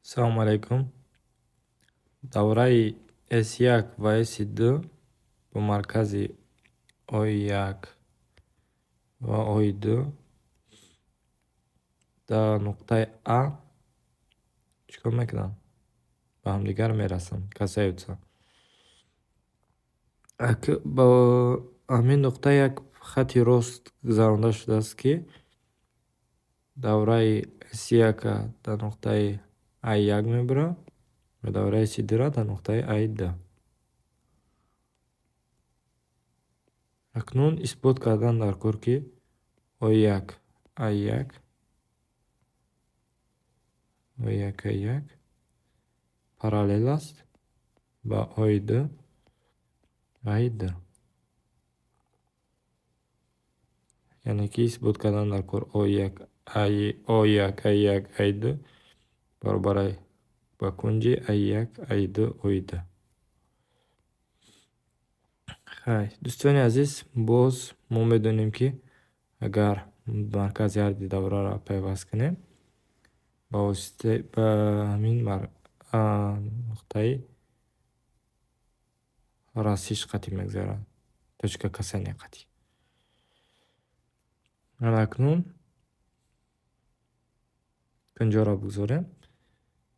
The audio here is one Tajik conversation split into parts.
Салому алайкум. Давраи S1 ва S2 бо маркази О1 ва О2 дар нуқтаи А чӣ кор мекунанд? Ба ҳамдигар мерасанд, касаются. Ба ҳамин нуқта як хати рост гузаронда шудааст, ки давраи S1 дар нуқтаи А1 мебурад ва давраи S2-ро дар нуқтаи А2. Акнун исбот кардан дар кор, ки О1 А1 О1 А1 параллел аст ба О2 А2. Яъне ки исбот кардан дар кор О1 О1 А1 А2 баробар ба кунҷи А1 А2 О2. Хай, дӯстони азиз, боз мо медонем, ки агар маркази ҳарди давраро пайваст кунем, ба воситаи ба ҳамин нуқтаи расиш қатӣ мегузарад, точка касания қатӣ. Ана акнун кунҷҳоро бигзорем.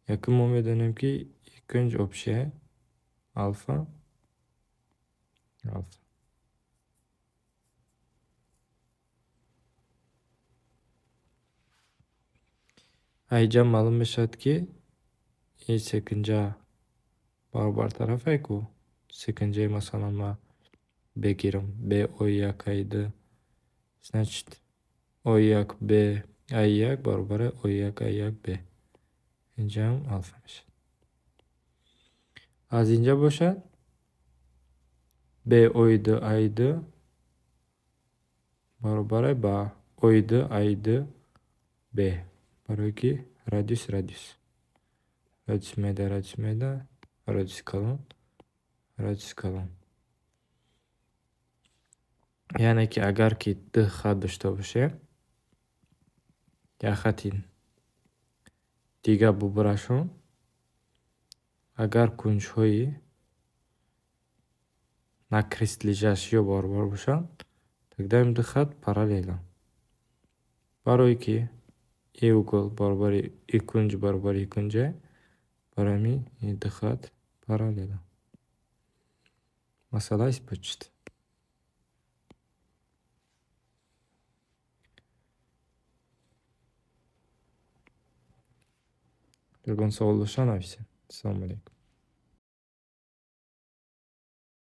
Якум, мо медонем, ки кунҷ общая алфа алфа. Айҷа маълум мешавад, ки ин секунҷа баробартарафае ку секунҷаи, масалан, ма бегирам BО1 А2, значит, О1 Б А1 баробари О1 А1 Б. Инҷаам алфа мешавад. Аз инҷа бошад BО2 А2 баробаре ба О2 А2 Б, барое ки радиус радиус радиус меда, радиус меда, радиуси калон, радиуси калон. Яъне ки агар ки ду хат дошта бошем, як хати дига бубурашон, агар кунҷҳои накрест-лежащиҳо баробар бошанд, тогда ин ду хат параллеланд. Барое ки и угол баробари и кунҷ баробари и кунҷа, барои ҳамин ин ду хат параллеланд. Масъала исбот шуд. Ягон савол дошта, нависед. Ассалому алайкум.